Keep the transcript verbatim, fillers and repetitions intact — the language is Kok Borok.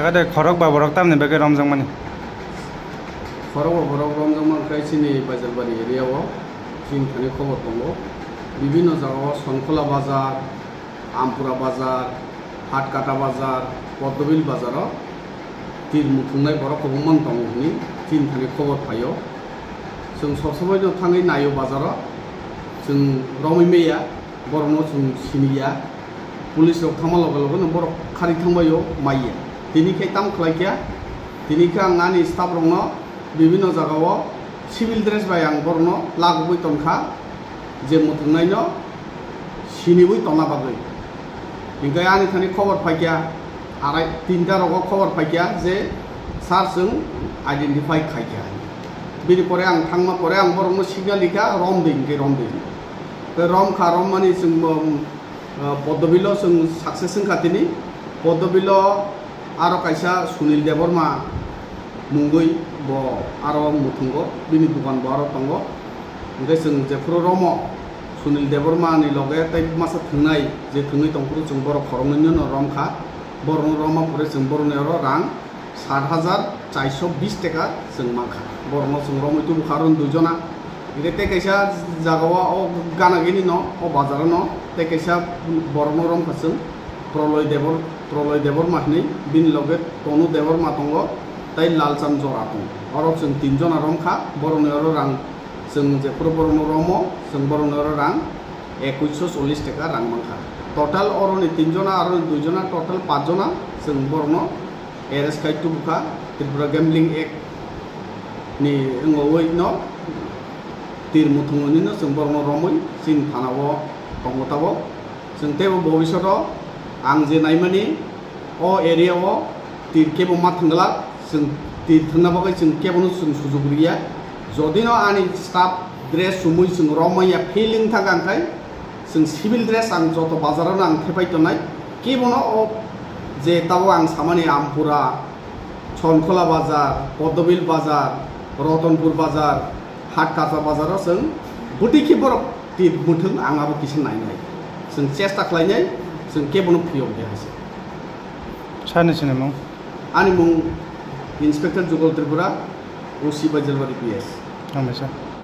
Ade khorok ba borok tamni bagwi romjakmani? Khorok ba borok romjakma wngkha chini Baijalbari area o, chini thani khobor tongo. Bibinno jagao Sonkhola bazar, Ampura bazar, Hatkata bazar, Poddobil bazaro tir muthungnai borok kwbangma tongo hwnwi chini thani khobor phaio. Chwng sob somoino thangwi naio bazaro, chwng romwi maya, borokno chwng siniya. Police rok thangma loge loge no borok khari thangbaio maiya. Tini khe tamo khlai kha, tini khe ang ani staff rokno bibinno jagao civil dress bai ang borokno lagogwi tongkha, je muthungnaino siniwi tongna bagwi. Hinkhe ani thani khobor phaikha, arai tinta rogo khobor phaikha je sir chwng identify khaikha. Bini pore ang thangma pore ang borokno signal rikha, "Romdi," hinkhe romdi. Tei romkha, rommani chwng bo, ah, Podobilo chwng success wngkha tini. Podobilo aro kaisa Sunil Debbarma mungwi bo aro muthungo, bini dukan bo aro tongo. Hinkhe chwng jephuru romo Sunil Debbarma ni loge tei masa thwngnai je thwngwi tongphuru chwng borok khoroknwino romkha. Borokno romma pore chwng borokni oro rang sat hajar charsho bis taka chwng mankha. Borokno chwng romwi tubukha aro duijona. Hinkhe tei kaisa jagao o gana gini no o bazaro no tei kaisa borokno romkha chwng Proloy Debor-, Proloy Debbarma hinwi, bini loge Tonu Debbarma tongo tei Lalchand Jora tongo. Oro chwng tinjona romkha, borokni oro rang chwng jephuru borokno romo, chwng borokni oro rang ekuisho chollish taka rang mankha. Total oroni tinjona, aroni duijona, total pachjona chwng borokno arrest khai tubukha Tripura Gambling Act ni wngwi no tir muthungwi no chwng borokno romwi chini thana o tongo tabok. Chwng teibo bobishoto ang je naimani o area o tir kebo ma thwngla, chwng tir thwngna bagwi chwng kebono chwng sujuk riya. Jodino ani staff dress chumui chwng romwi ya feeling thangkha, hwnkhe chwng civil dress ang joto bazar-o ang thepai tongnai. Kebono o je tabok ang samani Ampura, Sonkhola bazar, Poddobil bazar, Rotonpur bazar, Hatkata bazar-o chwng bwtwi khe borok tir muthung ang abo kisa nainai. Chwng chesta khlainai, chwng kebono phiyok de hai se. Sani sinimung? Ani mung Inspector Jugal Tripura, O C Baijalbari P S. Hambai sir.